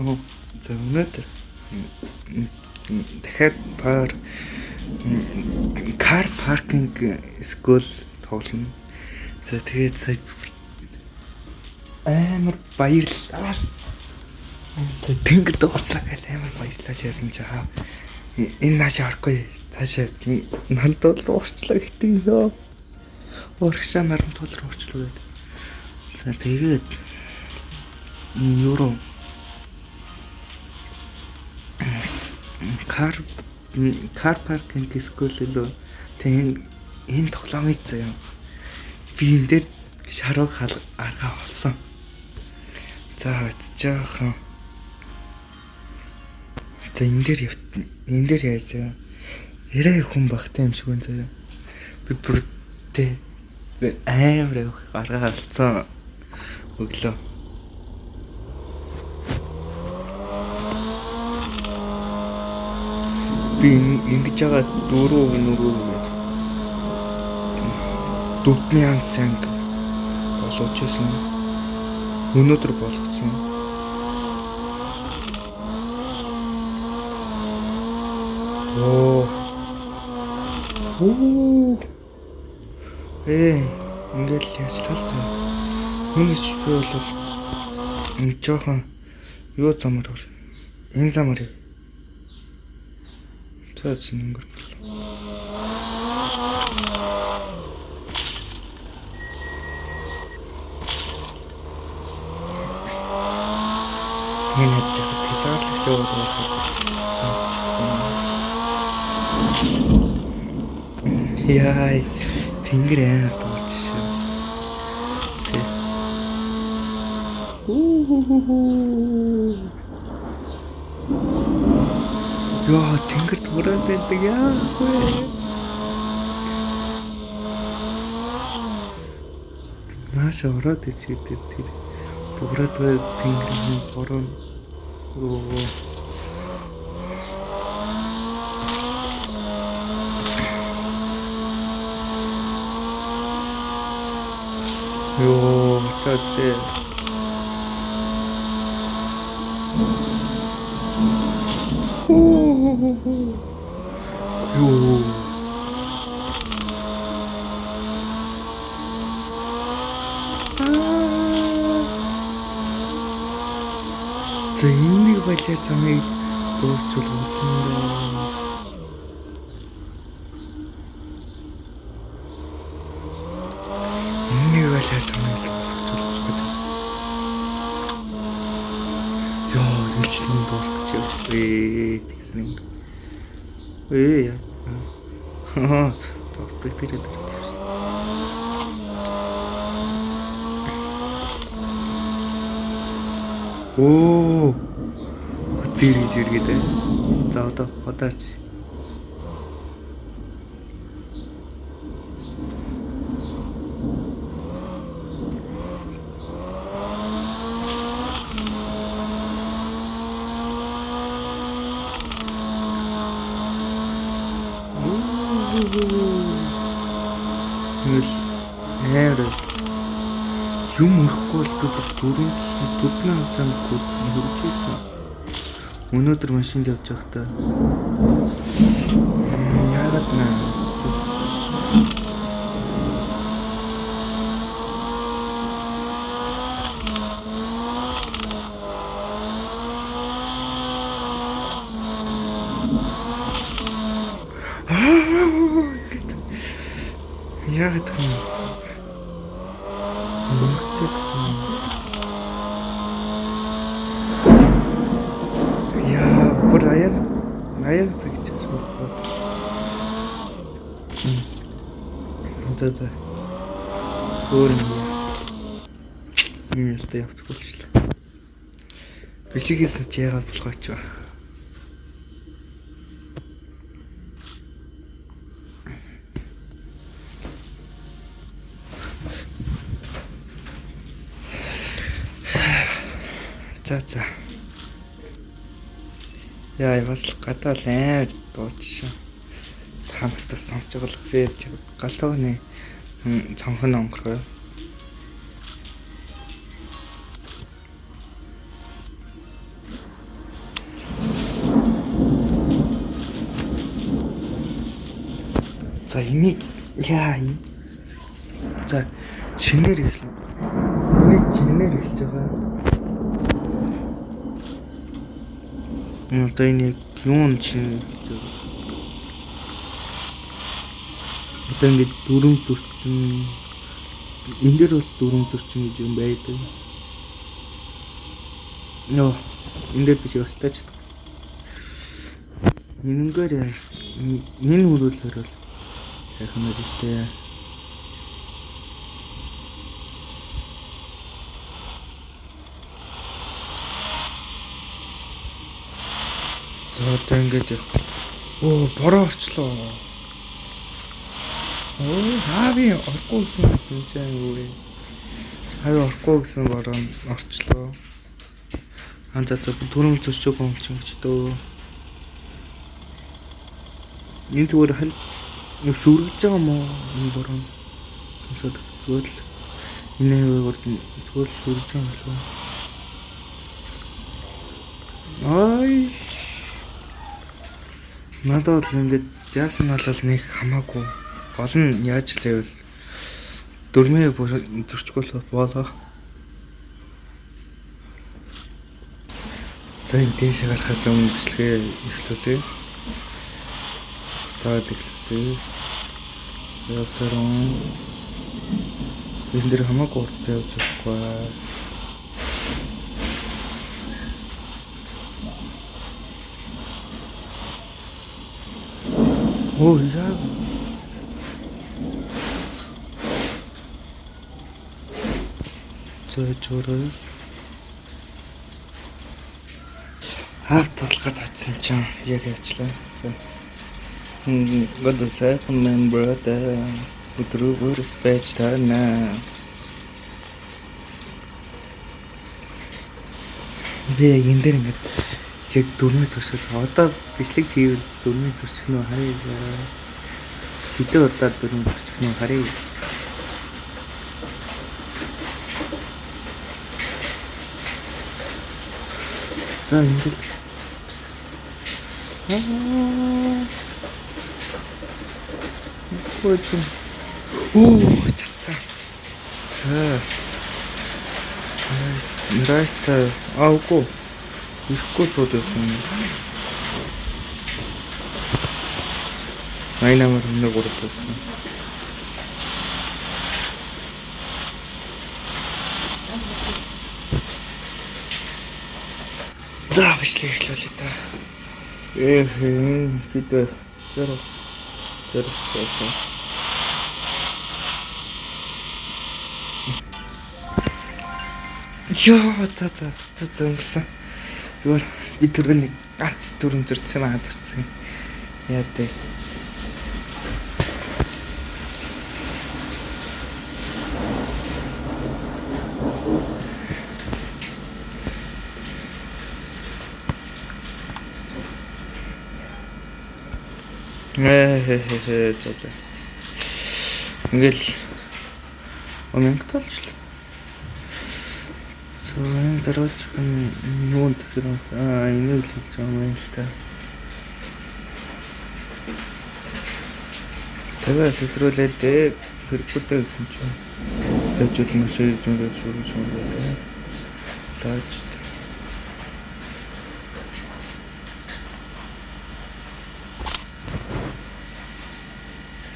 За өнөөдөр дахиад пар car parking school тоглоно. За тэгээд сая амар баярлалаа. Сая тэнгэр дуурсан гэл амар баярлалаа яасан чи хаа. Энэ наашаа орохгүй цаашаа наран тул уурчлаа гэдэг ёо. Урагшаа наран тул уурчлаа гэдэг. За тэгээд евро car car parking school лөө тэг энэ тоглоомыг заяа. Би энэ дээр шаруу аргаа олсон. За жаахан. За энэ дээр энэ дээр яаж заяа. Ярай хүн багтай юм шиг байна заяа. Би бүр тэ амар их аргаа олцсон өглөө. Би ингэж байгаа 4 нүрүү гээд 4000 цанг болгож исэн. Өнөөдөр болгоцсон. Оо. Оо. Ингээл яачлаа л та. Нүнэч би бол энэ жоохон юу замаар ор. Энэ замаар. За зин өнгөр. Энэ хавьд хязгаарлах яваад байна. Яа, тэнгэр амар дууч шүү. Тэ. Үхүхүхү. Яа, тэнгэр дуурайд байдаг яа. Нааш ороод ичгээд тэр дуурайд бай тэнгэрийн бороо. Оо. Йоо, чаашээ. Йоо. За энэ нэг балиар замыг дуусчул болсон даа. Энэ нэг балиар замыг дуусгах гэдэг. Йоо, ингэж нэг дуусгах юм. Тэгсэн юм. Яа. Дуусдаг тэр дэрсэн. Оо. Тэр гэж үргээд. За одоо арч. Нүл амар юм өрөхгүй бол би бүр 4 цаг хөрөж ирсэн. Өнөөдөр машинд явж байхдаа яагаад наа яагаад юм өнгөтэй яа бүр 80 цаг ч шуудлаа. За. Өөр юм яа. Юм ястай явчихгүй болчихлоо. Бишигээс чи яагаад болохооч вэ? За. Яа, бас л гадаа л амар дуучсан. Та нарт сонсож байгаа л фэр галууны цонхон онгорхой. За энийг яа. За шинээр эхлэв. Энийг шинээр эхэлж байгаа. Одоо энийг юун шинээр эхэлж байгаа. Одоо ингээд дөрөв зөрчин. Энэ дээр бол дөрөв зөрчин гэж юм байдаг. Нөө энэ дээр биш өстэй ч. Энэнгээр энэ хөрвүүлээр бол сайхан байж штэ. За одоо ингээд явах. Оо бороо орчлоо. Оо хаави орохгүй гэсэн юм чинь юу вэ? Хавь орохгүй гэсэн бороо орчлоо. Аа за за түрүүн зөрчөөг юм чинь гэж дөө. Энэ зүгээр халь нэг шүргэж байгаа юм уу? Энэ бороо. Сонсоод зүгээр л энэ хэвээр зүгээр л шүргэж байгаа юм болов уу? Ай. Надад бол ингээд яасан бол нэг хамаагүй. Гол нь яаж лээвэл дөрмөө зөрчгөл болоо. За энэ дээш гарахаас өмнө бичлэгээ эхлүүлье. Буцаад эхлүүлье. Явсарон. Энэ дэр хамаагүй урт явж чадахгүй. Оо яа. За чөрөө. Хав тулгаад очсон чинь яг яачлаа. За. God сайхан man brother. Өдрөө бүрс байж таарна. Би яг энэ дээр ингээд яг дөрмөө зуршил. Одоо бичлэг хийвэл дөрмөө зурших нь харъя. Хэдэн удаа дөрмөө зурчих нь харъя. За ингээд Оо чадсан. За. Райт аагүй. Ирэхгүй шууд явах юм. 88 1 3 байсан. За бичлэг эхлүүлье та. Хэд вэ? 0 0 шүү дээ. Йоо та та та өнгөрсөн. Зүгээр би түргэн нэг ганц дөрөв зөрчсөн аа зөрчсөн. Яа дээ. Ээ за за. Ингээл өмнө толчлоо. За энэ дараач юунд тэгэхээр энийг л хийж байгаа юм л та. Тэгээ сэтрүүлээд хэрэггүй дээ гэсэн чинь тэжүүл маш их юм гэж шүргэж юм байна. Тааж.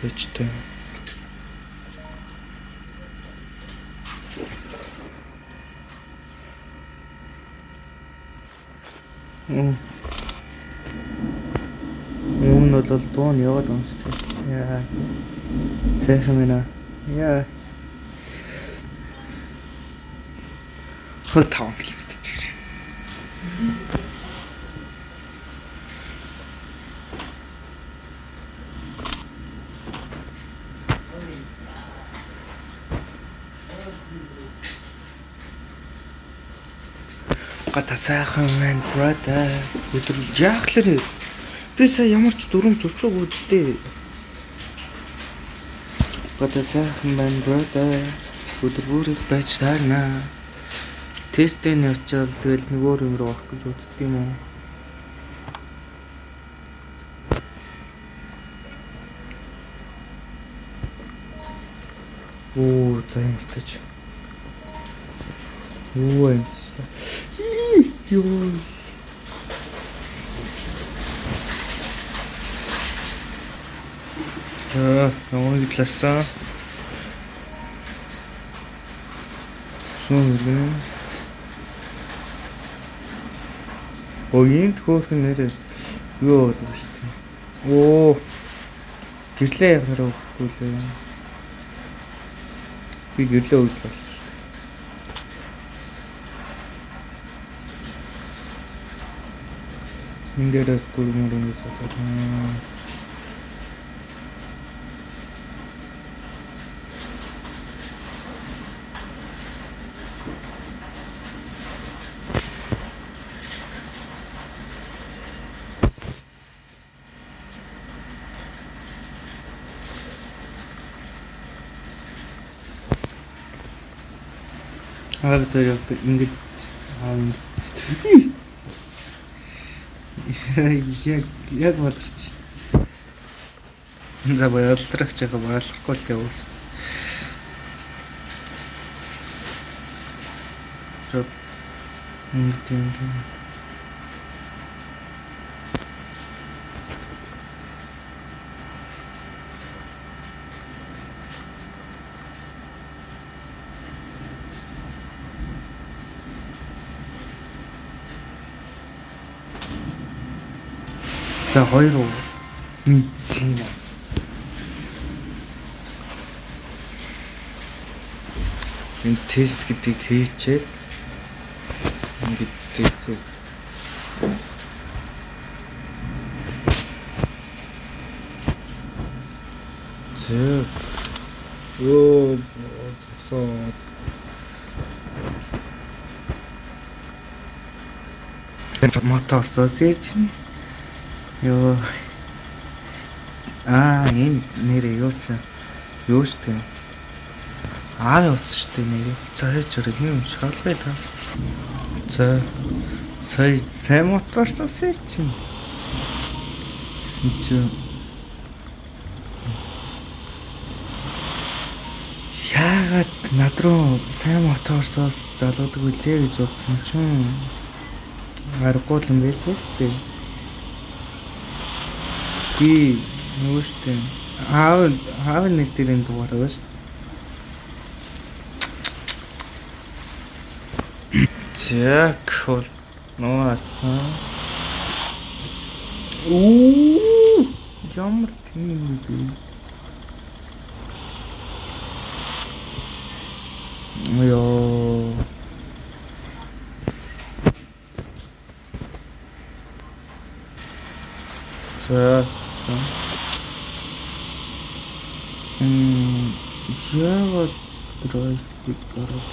Тэжтэй. Үүн бол дуу нь яваад байгаа юм шүү дээ. Яа. Сайхан байна. Яа. 5 км чиг. Гата сайхан байна, brother. Өдөр яахлаар би сая ямар ч дүрм зуршаагүй үсттэй. Гата сайхан байна, brother. Өдөр бүр их байж таарна. Тестээ нь очиад тэгэл нэг өөр юм руу орох гэж боддөг юм уу? Оо, за юм тач. Юу юм. Юу. За, нөгөө талаасаа сүүн. Оо, энд хөөрхөн нэр юу гэдэг вэ шүү дээ. Оо. Гэрлээ явахаар өгөхгүй лээ. Би гэрлээ өгч болсон шүү дээ. Энэ дээрээс дөрөв мөрөнгө содоо. Аа зэрэг ингэж яг болорч. За баярлах чага баярлахгүй л явуулсан. Ингэж. За хоёр мэдсэн. Энэ тест гэдгийг хийчээд ингэж зүг. Зөө. Йоо, зогсоо. Мотор сосэж. Йоо. Аа, энэ нэрээ юу ч юу штэ. Аа, утас штэ нэрээ. За хийж өрөө нэг юм шалгая та. За сая сайн мотор сосэж чинь. Гэсэн чи яагаад над руу сайн моторсоос залгадаг вүлээ гэж бодсон чинь аргагүй юм байлээ л дээ. Би нөгөө штэ аав нэр дээр энэ дугаар байгаа шүү дээ. За кол нуасан. Оо, ямар тийм юм бэ? Йоо. За. Яагаад драйвыг дарах?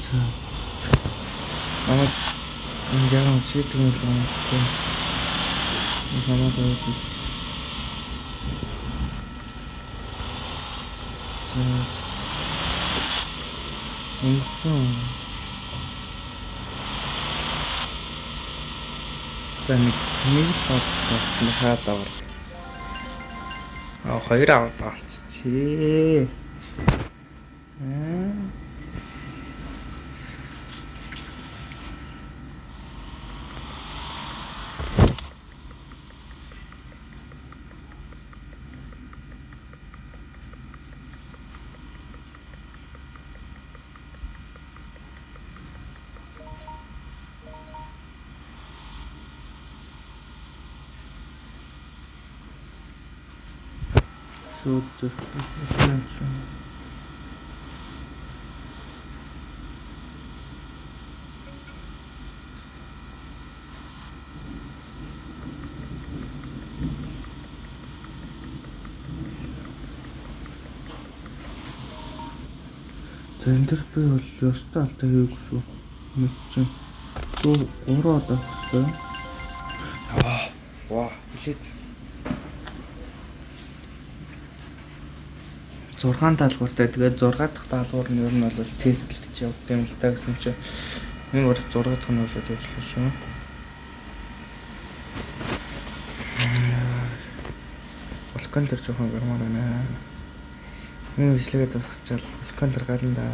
За. Намайг энэ жаахан шийдэх юм л байна. Намайг шийд. За. Өнгөрсөн. За нэг л болсон хаад авар. А хоёр аваад авчичээ. Аа. Шууд зөвшөөрсөн. За энэ дэр би бол ёстой алдаа хийгээгүй шүү. Мэд чинь. 3 одоо хэрэгтэй. Аа, ваа, хэлээд. 6 даалгавартай. Тэгээд 6 дахь даалгавар нь ер нь бол тест л гэж явдаг юм л та гэсэн чинь энэ бүр 6 дахь нь болоод явжлаа шүү. Балкон дээр жоохон гармаар байна. Энэ бичлэгээ дуусгачаал балкон дээр гарна да.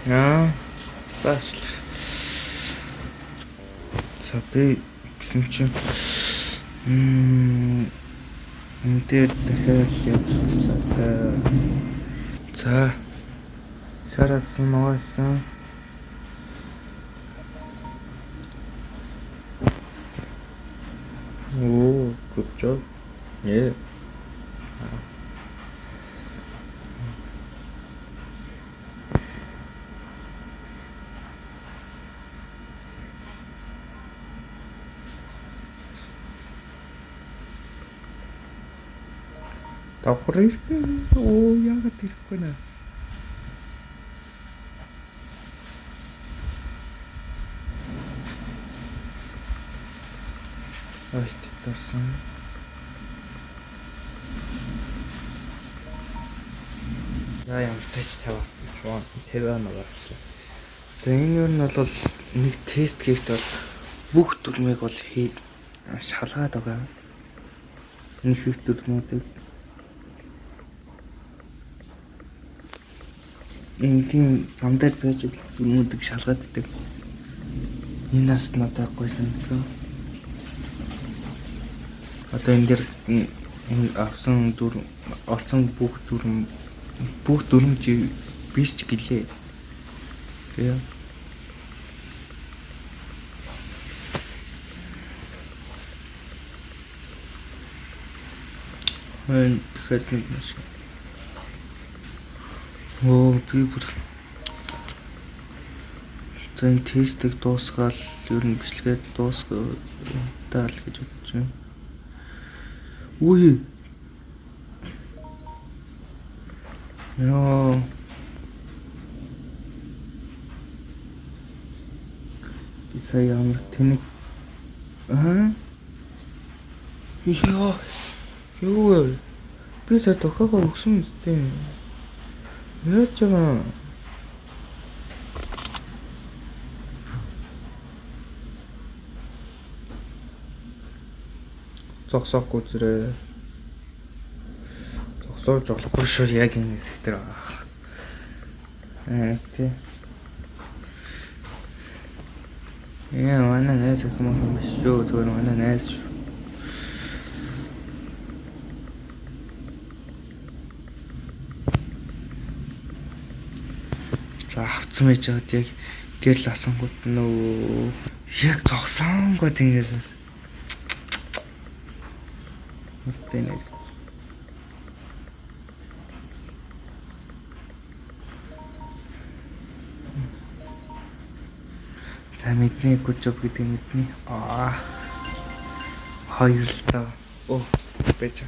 Аа, заашлах. За би гэсэн чинь энэ дээр дахиад явуулаа. За шараасан нугаасан. Оо, good job. Yeah. Давхар ирэхгүй. Оо, яагаад ирэхгүй нэ? Ой, дарсан. За ямар тач 50 50 наваачлаа. За энэ юу нь бол нэг тест хийхэд бол бүх дүрмийг бол хий шалгаад байгаа. Энэ их дүрмүүдийг энгийн зам дээр байж дүрмүүдийг шалгаад идэг. Энэ нас надад гоё санагдсан. Одоо энэ дэр энэ авсан дүр орсон бүх дүрм биш ч гэлээ. Тэгээ. Хайн дахиад нэг маш. Оо би бүр за энэ тестийг дуусгаал ер нь бичлэгээ дуусгах л гэж бодож байна. Үгүй. Йоо. Би сая ямар тэнэг аа? Йоо. Юу вэ? Би сая тохиогоо өгсөн мэт. Яаж байгаа? Зогсоохгүй зэрэг. Зогсоож болохгүй шүү яг энэ хэсэг дээр байгаа. Аа тий. Яа, манай найз охин юм биш шүү. Зүгээр манай найз шүү. За авцсан байж байгаад яг гэрэл асангууд нөө яг зогсонгууд ингээс Стенер. За мэднэ good job гэдэг мэднэ. Аа. Хоёр л даа. Оо байж.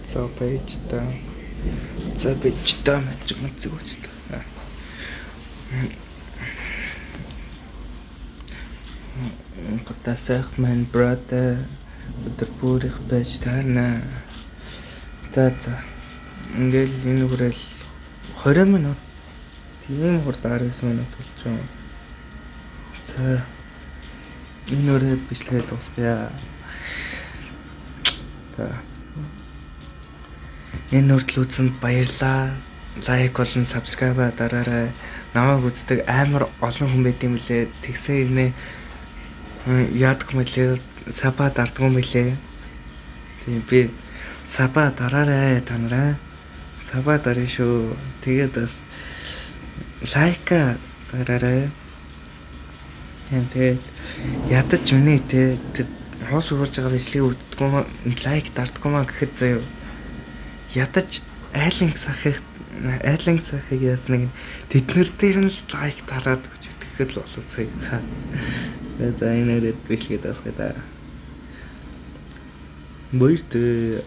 За байж та. За байж та мэд зүг та. Гатасах man brother өдөр бүрих байж таарна. За за. Ингээл энэ хүрэл 20 минут. Тийм хурд 19 минут болчихсон. За энэ өрөөд бичлэгээ дуусгая. За. Энэ хүртэл үзсэнд баярлалаа. Лайк болон subscribe дараарай. Намайг үздэг амар олон хүн байт юм лээ. Тэгсэн ирнэ яадаг мэлээ. Sub аа дардгүй мэлээ. Тийм би sub аа дараарай та нараа. Sub аа дарна шүү. Тэгээд бас like аа дараарай. Тийм тэгээд ядаж миний те тэр хоос өгөрж байгаа бичлэгийг үздэггүй маа like дардггүй маа гэхэд заяа. Ядаж айлын сахыг яасан нэг тэднэр дээр нь л like дараад өгч итгэхэд л болоцгоо. За, энэ үрээд бичлэгээ дуусгая да. Баяртай.